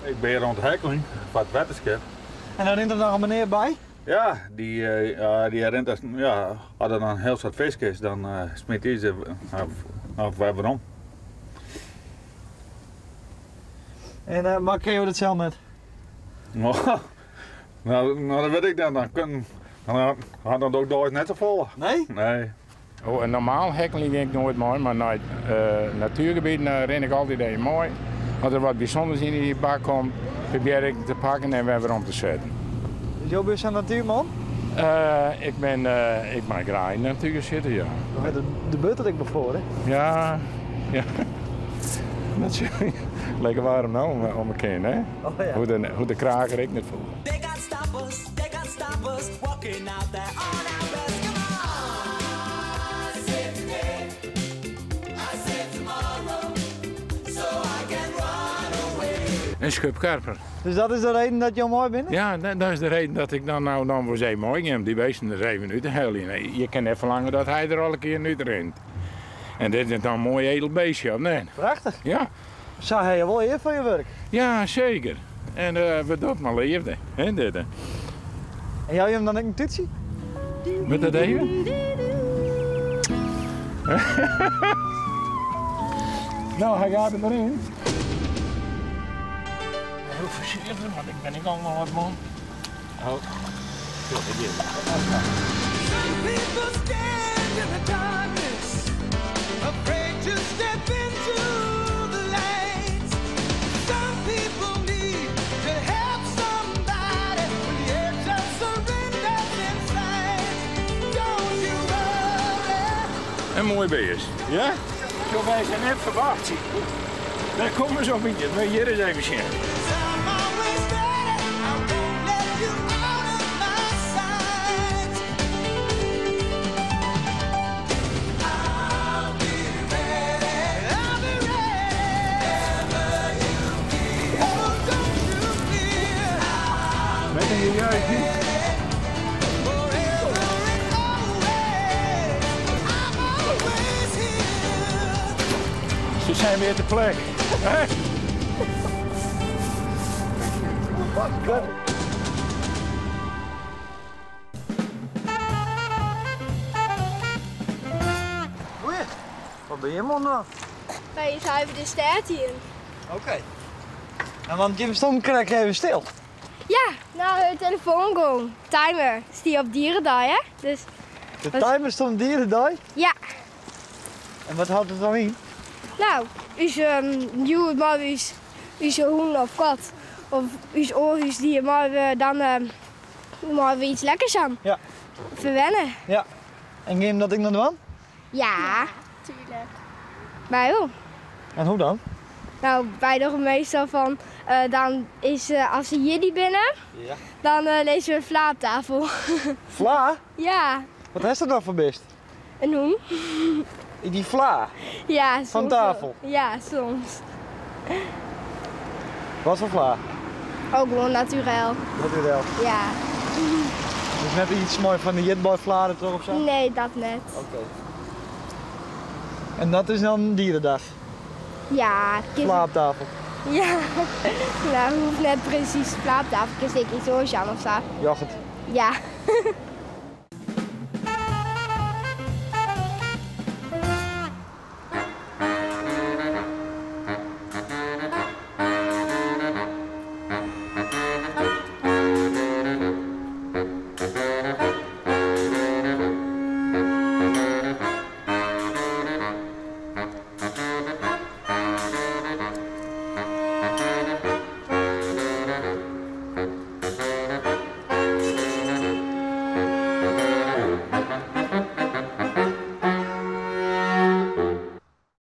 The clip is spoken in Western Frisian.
Ik bin hjir oan it hekkeljen foar it wetterskip. En dan rint der noch in menear by? Ja, dy, dy rint as, ja, as der dan in hiel soad fisk is, dan smyt dy se wer werom. En mar kinne jo dat sels net? No, no, dat wit ik net. Dan kun, dan hat dat ook deis net safolle. Nee? Nee. Oh, en normaal hekkelje ik noait mei, mar nei natuergebieten rin ik altyd even mei. As der wat bysûnders yn dy bak komt, probearje ik te pakken en wer werom te setten. Dus jo binne sa'n natuerman? Ik bin, ik mei graach yn de natuer sitte, ja. De butter ek foar, hè? Ja, ja. Dat is lekker waarm no om 'e kin, hè? Oh, ja. Hoe de kraker ek net foel. They got stoppers, they got stoppers, walking out there on our best. Come on. I said today, I said tomorrow, so I can run away. In schubkarper. Dus dat is de reden dat jo mei binne? Ja, dat is de reden dat ik dan nou dan wol ris even mei gean om dy beesten der even út te heljen. Je kinne net ferlange dat hy der alle kearen út rint. En dit is dan in moai edel beestje, of net? Prachtich. Ja. Sa ha je wol ear foar je wurk. Ja, seker. En we dogge it mei leafde, hè, dit. En jou je him dan ek in tútsje? Wurdt dat even? No, hy gaat der mar yn. Hiel foarsichtich, want ik bin ek al in âld man. Oh, jo, dit is. Some people stand in the darkness, afraid to step into the light. Some people need to help somebody when the edge of surrender's in sight. Don't you worry. In moai beest, ja? Zo wy se net ferwachtsje. Dêr komme se op yn. Mar hjir ris even sjen. I'm always ready. I won't let you out of my sight. I'll be ready. I'll be ready. Whenever you need. Oh, don't you fear. Met een jeugdje. Forever and always. I'm always here. Ze zijn weer te plek. Hè? Wat? Goeie. Wat bin jim oan dwaan? Wy hawwe de stêd dien. Oké. En want jim stonden krekt even stil. Ja, nou, de telefoon gong. Timer stie op dieredei, hè? Dus De timer stond op dieredei? Ja. En wat houdt het dan in? Nou, ús hjoed mei ús, ús hûn of kat of ús oar húsdier mei we dan mei we iets lekkers aan. Ja. Ferwenne. Ja. En gean jim dat ek noch dwaan? Ja. Tuurlijk. Wy wol. En hoe dan? Nou, wy dogge meastal fan, dan is as se jierdei binne, Ja. dan lizze we fla op tafel. Fla? Ja. Wat is dat dan foar bist? In hûn. Dy fla? Ja, soms Fan tafel? Ja, soms. Wat foar fla? Ook gewoan naturel. Naturel? Ja. Dus net iets moai fan de jitbei-fla der troch of sa? Nee, dat net. Oké. En dat is dan dierendag? Ja. Fla op tafel? Ja, nou hoecht net presys fla op tafel, kinst ek iets oars jaan of sa. Yoghurt? Ja.